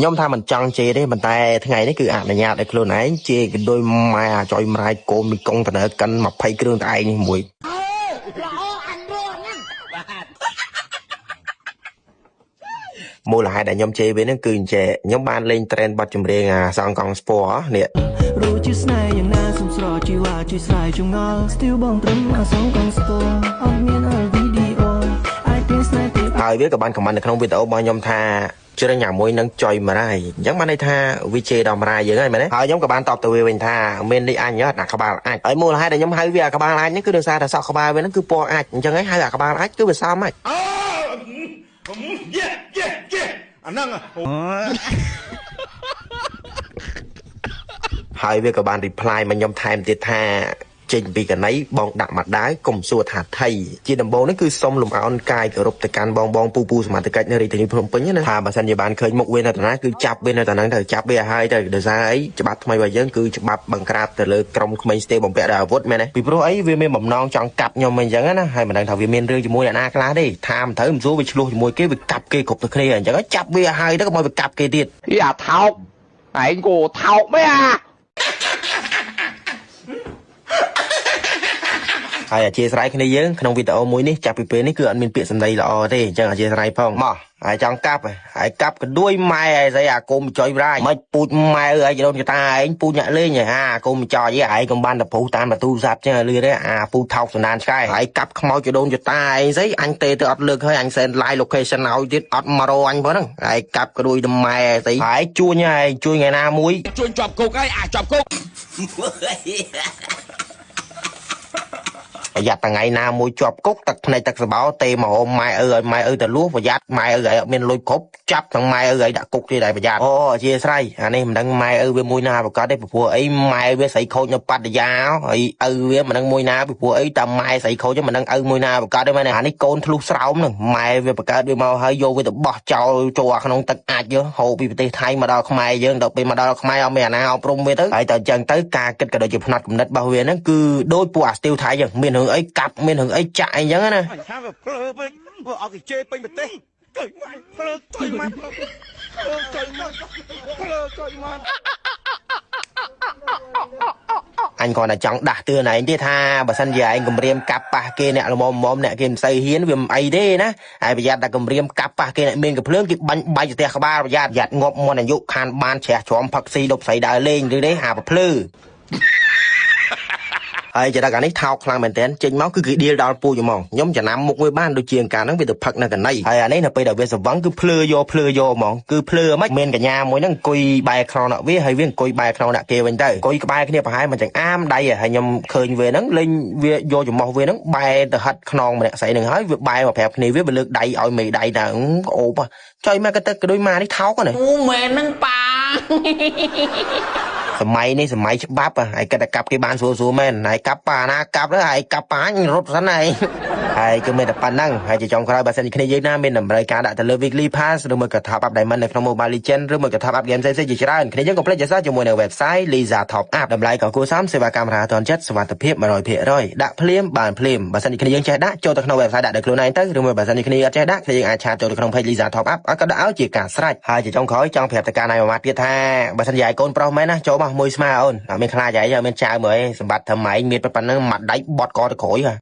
ខ្ញុំថាមិនចង់ជេរទេប៉ុន្តែថ្ងៃនេះគឺអនុញ្ញាតឲ្យខ្លួនឯងជេរកដោយម៉ែអាចុយម្រាយកូនមីកុងតនើកិន20គ្រឿងតែឯងនេះមួយមូលហេតុដែលខ្ញុំជេរវាហ្នឹងគឺអញ្ចេះខ្ញុំបានលេង trend បទចម្រៀងអាសងកង់ស្ពរនេះ รู้ជាស្នេហ៍យ៉ាងណាសុំស្រជីវ៉ាជួយស្រាយចម្ងល់ស្ទីលបងត្រឹមអសងកងស្ពរអត់មាន LVDO អាចទៀងស្នេហ៍ទៀត ហើយវាក៏បាន comment នៅក្នុងវីដេអូរបស់ខ្ញុំថាជ្រញអាមួយនឹងចុយម្រាយអញ្ចឹងបានន័យថាវាជេរដល់ម្រាយយើងហើយមែនទេហើយខ្ញុំក៏បានតបទៅវាវិញថាមាននេះអញអត់អាក្បាលអាចហើយមូលហេតុដែលខ្ញុំហៅវាអាក្បាលអាចហ្នឹងគឺដោយសារតែសក់ក្បាលវាហ្នឹងគឺពណ៌អាចអញ្ចឹងហើយហៅអាក្បាលអាចគឺវាសមហើយ យេយេយេអាហ្នឹង ហើយវាក៏បាន reply មកខ្ញុំថែមទៀតថាចេញពីកណីបងដាក់មកដាវកុំសួរថាថៃជាដំបូងនេះគឺសុំលំអោនកាយគោរពទៅកាន់បងបងពូពូសមត្ថកិច្ចនៅរាជធានីភ្នំពេញណាថាបើសិនជាបានឃើញមុខវានៅតាណាគឺចាប់វានៅតាហ្នឹងទៅចាប់វាឲ្យហើយទៅដោយសារអីច្បាប់ថ្មីរបស់យើងគឺច្បាប់បង្ក្រាបទៅលើក្រុមក្មេងស្ទេបំពាក់ដោយអាវុធមែនទេពីព្រោះអីវាមានបំណងចង់កាប់ខ្ញុំអញ្ចឹងណាហើយមិនដឹងថាវាមានរឿងជាមួយអ្នកណាខ្លះទេថាមិនត្រូវមិនសួរវាឆ្លោះជាមួយគេវាកាប់គេគ្រប់ទៅគ្នាអញ្ចឹងចាប់វាឲ្យហើយទៅកុំឲ្យវាកាប់គេទៀត អីអាថោកឯងគោថោកមែនអា ហើយអធិស្ឋានគ្នាយើងក្នុងវីដេអូមួយនេះចាប់ពីពេលនេះគឺអត់មានពាក្យសម្ដីល្អទេអញ្ចឹងអធិស្ឋានផងមកហើយចង់កាប់ហើយកាប់កដួយម៉ែអីស្អីអាគុំចុយរាយមិនពូជម៉ែអីចដូនចតាឯងពូជអ្នកលេងអាគុំចុយឯងកុំបានតពុះតាមទូរស័ព្ទចឹងលឺទេអាពូថោកសណ្ដានឆ្កែហើយកាប់ខ្មោចចដូនចតាឯងស្អីអញទេទៅអត់លើកហើយអញសែន live location ឲ្យទៀតអត់មករអញផងហ្នឹងហើយកាប់កដួយតម៉ែស្អីហើយជួញហើយជួញថ្ងៃណាមួយ ជួញជាប់គុកហើយអាចជាប់គុក ប្រយ័ត្នថ្ងៃណាមួយជាប់គុកទឹកភ្នែកទឹកសបោទេមកអូម៉ែឪឲ្យម៉ែឪទៅលួសប្រយ័ត្នម៉ែឪឲ្យអត់មានលុយគ្រប់ចាប់ទាំងម៉ែឪឲ្យដាក់គុកទៀតដែរប្រយ័ត្នអូអធិស្ឋានអានេះមិនដឹងម៉ែឪវាមួយណាប្រកាសទេព្រោះអីម៉ែវាស្រីខូចនៅបត្តយាហើយឪវាមិនដឹងមួយណាពីព្រោះអីតែម៉ែស្រីខូចមិនដឹងឪមួយណាប្រកាសទេមែនអានេះកូនធ្លុះស្រោមហ្នឹងម៉ែវាបង្កើតវាមកហើយយកវាទៅបោះចោលចូលក្នុងទឹកអាចយើហូរពីប្រទេសថៃមកដល់ខ្មែរយើងដល់ពេលមកដល់ខ្មែរអត់មានអាណាអប់រំវាទៅហើយតែអញ្ចឹងទៅការគិតក៏ដូចជាផ្នត់គំនិតរបស់វាហ្នឹងគឺដូចពួកអាស្ទីវថៃចឹងមានរឿងអីកាប់មានរឿងអីចាក់អីចឹងណា បញ្ហាវាភ្លើពេញធ្វើឲ្យគេជេរពេញប្រទេសចុយម៉ែភ្លើចុយម៉ែភ្លើចុយម៉ែភ្លើចុយម៉ែ អញគ្រាន់តែចង់ដាស់តឿនឯងទេថាបើសិនជាឯងគម្រាមកាប់ប៉ះគេអ្នកល្មមមអ្នកគេមិនសូវហ៊ានវាមិនអីទេណាហើយប្រយ័ត្នតែគម្រាមកាប់ប៉ះគេអ្នកមានកំភ្លើងគេបាញ់បែកផ្ទះក្បាលប្រយ័ត្នប្រយ័ត្នងាប់មុនអាយុខានបានជ្រះជ្រាំផឹកស៊ីដប់ស្រីដើរលេងឬទេអាប្រភ្លឺហើយចរិតអានេះថោកខ្លាំងមែនទែនចេញមកគឺគេឌៀលដល់ពូជហ្មងខ្ញុំចំណាំមុខវាបានដូចជាកាលហ្នឹងវាទៅផឹកនៅកណីហើយអានេះនៅពេលដែលវាសវឹងគឺភ្លឺយកភ្លឺយកហ្មងគឺភ្លឺមិនមានកញ្ញាមួយហ្នឹងអង្គុយបែរខ្នងដាក់វាហើយវាអង្គុយបែរខ្នងដាក់គេវិញទៅអង្គុយក្បែរគ្នាប្រហែលមួយចង្អាមដៃហើយខ្ញុំឃើញវាហ្នឹងលេងវាយកច្រមុះវាហ្នឹងបែរទៅហិតខ្នងម្នាក់ស្រីហ្នឹងហើយវាបែរមកប្រាប់គ្នាវាវាលើកដៃឲ្យមេដៃទៅអូបចុយមកក៏ទៅដូចម៉ានេះថោកណា អូមែនហ្នឹងប៉ា សម័យនេះសម័យច្បាប់ហើយគិតតែកាប់គេបានស្រួលស្រួលមែនហើយកាប់ប៉ាណាកាប់ទៅហើយកាប់ប៉ាញរត់សិនហើយហើយគឺមានតែប៉ុណ្ណឹងហើយជាចុងក្រោយបើសិនជាគ្នាយើងណាមានតម្រូវការដាក់ទៅលើ weekly pass ឬមួយក៏ top up diamond នៅក្នុង Mobile Legends ឬមួយក៏ top up game ផ្សេងៗជាច្រើនគ្នាយើងកុំភ្លេចចែកជាមួយនៅ website Lisa Top Up តម្លៃក៏គួរសមសេវាកម្មរហ័សទាន់ចិត្តសុវត្ថិភាព100%ដាក់ភ្លាមបានភ្លាមបើសិនជាគ្នាយើងចេះដាក់ចូលទៅក្នុង website ដាក់ដោយខ្លួនឯងទៅឬមួយបើសិនជាគ្នាអត់ចេះដាក់គ្នាយើងអាច chat ចូលទៅក្នុង page Lisa Top Up ឲ្យក៏ដាក់ឲ្យជាការស្រេចហើយជាចុងក្រោយចង់ប្រាប់ទៅការណៃមួយម៉ាត់ទៀតថាបើសិនជាឲ្យកូនប្រុសមែនណាចូលមកមួយស្មើអូនអត់មានខ្លាចអីអត់មានចៅមើលអីសម្បត្តិធ្វើម៉ែងមានប៉ុណ្ណឹងមួយដៃបត់កទៅក្រួយហ៎។